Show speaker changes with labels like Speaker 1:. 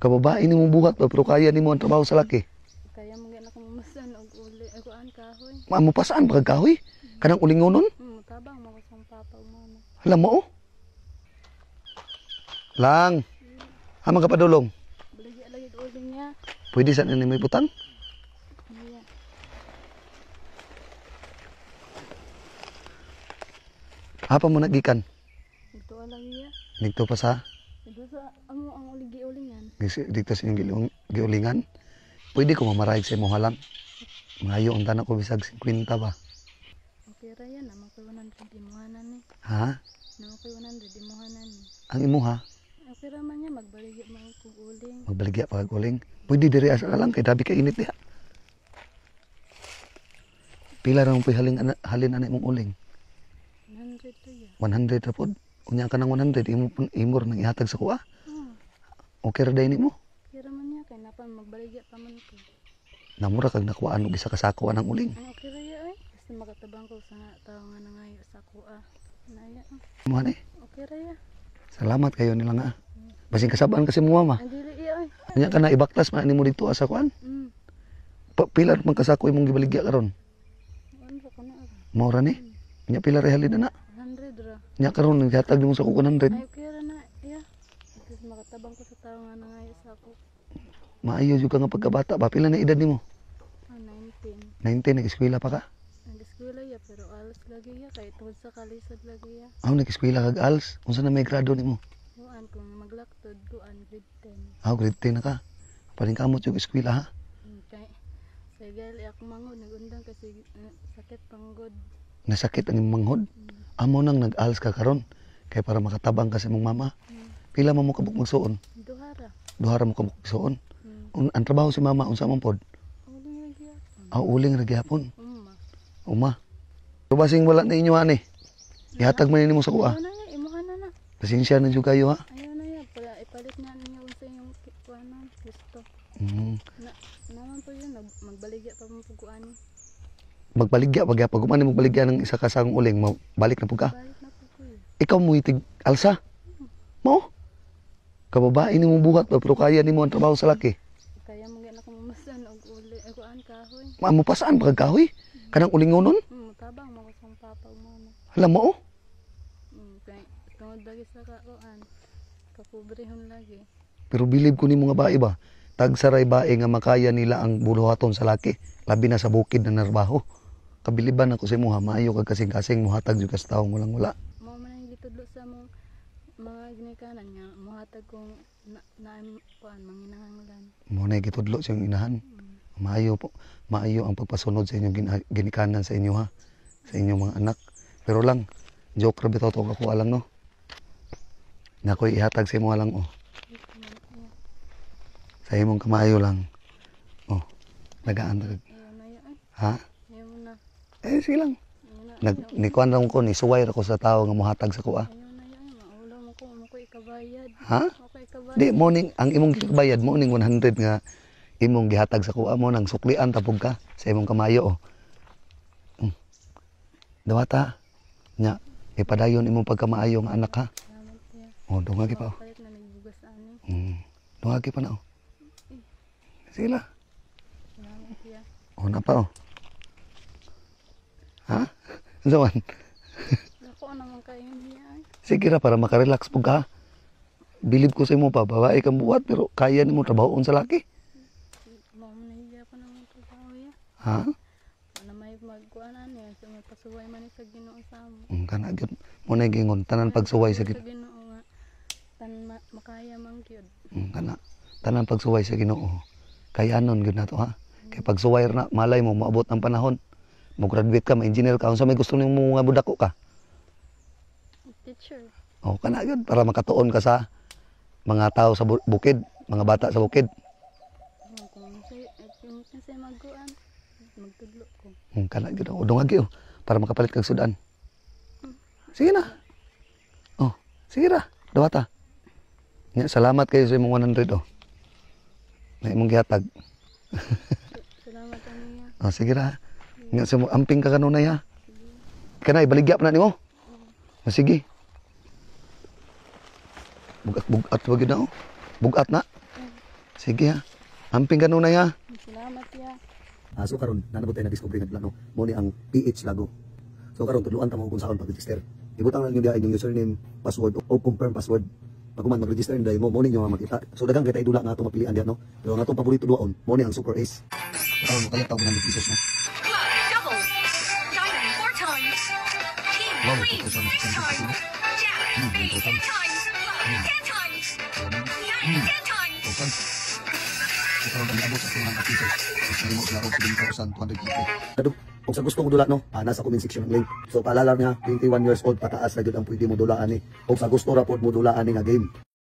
Speaker 1: Kababae nimo buhat ba, pero kaya nimo ang trabaho sa laki.
Speaker 2: Kaya mo gyud ako mamasan og uli kuan kahoy.
Speaker 1: Mo pasaan pa kag kahoy? Kanang ulingonon?
Speaker 2: Tabang mo ko sa papa ug mama.
Speaker 1: Alam mo oh. Lang. Amang kapadulong.
Speaker 2: Baligya lagi og uling niya.
Speaker 1: Pwede sa nini may butang?
Speaker 2: Iya.
Speaker 1: Hapa mo nagikan.
Speaker 2: Dito lagi ya.
Speaker 1: Dito pa sa
Speaker 2: Dito sa amo ang uli giulingan.
Speaker 1: Dito sa inyong giulingan. Pwede ko mamarayag sa imo halang. Maayo ang tanak ko bisag 50 ba.
Speaker 2: Okay ra yan, naman koy 100 imuhanan ni.
Speaker 1: Ha?
Speaker 2: Naman koy 100 imuhanan ni.
Speaker 1: Ang imuha,
Speaker 2: Okay ra man niya magbaligya man kog uling.
Speaker 1: Magbaligya pa kag uling. Pwede diri asa ka lang kay dabi ka init diha. Pila ra mo halin ana halin ana imong uling?
Speaker 2: 100 to ya.
Speaker 1: 100 ra pod. Unya ka nang 100 imo imor nang ihatag sa kuha.
Speaker 2: Oh,
Speaker 1: Okay ra day nimo.
Speaker 2: okay ra man niya kay napan magbaligya pa man ko.
Speaker 1: Namura kag nakuhaan og isa ka sako anang uling.
Speaker 2: Ang okay ra ya oy. Basta makatabang ko sa tawo nga nangayo sa kuha. Naya.
Speaker 1: Mo ni.
Speaker 2: Okay ra ya.
Speaker 1: Salamat kayo nila nga. Basin kasabaan kasi mo mama.
Speaker 2: Ang dili iya oy.
Speaker 1: Unya ka na ibaklas man nimo dito asa kuan. Pa, pila man kasako imong gibaligya karon?
Speaker 2: Ano ra ko na ra.
Speaker 1: Mao ra ni. Unya pila ra halin na.
Speaker 2: 100 ra.
Speaker 1: Unya karon naghatag nimo sa ko 100.
Speaker 2: Ay okay ra na iya. Basta makatabang ko sa tawo nga nangayo sa ako.
Speaker 1: Maayo jud ka nga pagkabata ba? Pila na edad nimo?
Speaker 2: Ah, 19.
Speaker 1: 19, nag-eskwela pa ka?
Speaker 2: Nag-eskwela ya pero alos lagi ya kay tungod sa kalisod lagi ya.
Speaker 1: Aw, nag-eskwela kag als. Unsa na may grado nimo?
Speaker 2: Kuan kung maglaktod kuan grade 10.
Speaker 1: Aw, grade 10 na ka. Paningkamot jud eskwela ha.
Speaker 2: Kay sa gali ako mangod nagundang kasi sakit panggod.
Speaker 1: Nasakit ang imong manghod. Amo nang nag-als ka karon kay para makatabang ka sa imong mama. Pila man mo kabuk magsuon?
Speaker 2: Duha ra.
Speaker 1: Duha ra mo kabuk magsuon. Ang trabaho si mama unsa man pod?
Speaker 2: Uling ra gyapon.
Speaker 1: Aw, uling ra gyapon.
Speaker 2: Uma.
Speaker 1: Uma. Pero basing wala na inyo ani. Ihatag man nimo sa kuha.
Speaker 2: Ayaw na ya, imuha na na.
Speaker 1: Pasensya na jud kayo ha.
Speaker 2: Ayaw na ya, para ipalit na ninyo unsa inyong kuanon gusto. Na naman po yun, magbaligya pa mo pug kuan.
Speaker 1: Magbaligya pag pag man magbaligya ng isa ka sakong uling, balik na pud ka.
Speaker 2: Balik na po ko eh.
Speaker 1: Ikaw mo itig alsa. Mo? Kababae nimo buhat ba pero kaya nimo ang trabaho sa laki.
Speaker 2: Kaya mo gyud ako mamasan og uli kuan kahoy.
Speaker 1: Mo pasaan pa kag kahoy? Kanang ulingonon?
Speaker 2: Tabang mo ko sa papa ug mama.
Speaker 1: Alam mo oh.
Speaker 2: Kay tungod lagi sa kakuan. Kapobrehon lagi.
Speaker 1: Pero bilib ko nimo nga bae ba? Tagsaray bae nga makaya nila ang buluhaton sa laki, labi na sa bukid na narbaho. Kabiliban ako sa imo ha, maayo kag kasing-kasing mohatag jud ka sa tawong walang wala.
Speaker 2: Mao man ang gitudlo sa mong mga ginikanan nga mohatag kong na, na kuan manginahanglan.
Speaker 1: Mo na gitudlo sa iyong inahan. Maayo po, maayo ang pagpasunod sa inyong ginikanan sa inyo ha, sa inyong mga anak. Pero lang, joke ra bitaw to ako alang no. Nakoy ihatag sa imo lang oh. Sa imong kamaayo lang. Oh, nagaan ta kag- Ha? Eh sige lang. Nag nikuan ra ko ni suway ra ko sa tawo nga mohatag sa kuha. Ha? Di mo ning ang imong gikabayad mo ning 100 nga imong gihatag sa kuha mo nang suklian tapog ka sa imong kamayo oh. Dawata. Nya ipadayon imong pagkamaayo nga anak ha. Oh, dungagi pa oh. Dungagi pa na oh. Sige la. Oh, na pa oh. Ha? Unsa man?
Speaker 2: Dako naman kayo niya.
Speaker 1: Sige ra para makarelax pug ka. Bilib ko sa imo pa, babae kang buhat pero kaya nimo trabahoon sa laki.
Speaker 2: Mao man nahiya pa naman trabaho ya.
Speaker 1: Ha?
Speaker 2: Ana may magkuan ani sa may pasuway man ni sa Ginoo sa amo.
Speaker 1: Kana gyud mo na gingon tanan pagsuway sa
Speaker 2: Ginoo nga tan makaya man gyud.
Speaker 1: Kana tanan pagsuway sa Ginoo. Kayanon gyud nato ha. Kay pagsuway ra na malay mo moabot ang panahon. Mo graduate ka, ma-engineer ka, unsa may gusto nimo nga budako ka?
Speaker 2: Teacher.
Speaker 1: Oh, kana gyud para makatuon ka sa mga tao sa bukid, mga bata sa bukid.
Speaker 2: Kung say magkuan, magtudlo ko.
Speaker 1: Kana gyud oh, dungagi oh, para makapalit kag sudan. Sige na. Oh, sige ra, dawata. Nya, salamat kayo sa imong 100 oh. Na imong gihatag.
Speaker 2: Salamat aniya.
Speaker 1: Oh, sige ra. Nya sa amping ka kanunay ha. Kanay baligya pa na nimo. Oh, sige. Bugat-bugat ba gyud na oh. Bugat na. Sige ha. Amping kanunay ha.
Speaker 2: Salamat ya.
Speaker 1: Ah, so karon naa na pud tay na-discover nga dula, no. Mo ni ang PH Lago. So karon tudluan ta mo kung saon pag-register. Ibutang lang ninyo diha inyong username, password o confirm password. Pag human mag-register na mo, mo ninyo nga makita. So daghang kay dula nga atong mapilian diha, no. Pero ang atong paborito duaon, mo ni ang Super Ace. Karon mo kaya tawag 100 pesos, no.
Speaker 3: Club, double. Diamond, four times. King,
Speaker 1: Wow,
Speaker 3: queen,
Speaker 1: 2,600
Speaker 3: six times.
Speaker 1: pesos.
Speaker 3: Jack, spade,
Speaker 1: 1,000.
Speaker 3: eight times. Club, 10 times. Nine, 10 times.
Speaker 1: Total. So karon ang niabot sa 200 pesos. Nahimo sila og 7,250. Kadto kung sa gusto mo dula, no, ah, nasa comment section ang link. So paalala niya, 21 years old pataas na gyud ang pwede mo dulaan ni. Kung sa gusto ra pod mo dulaan ni nga game.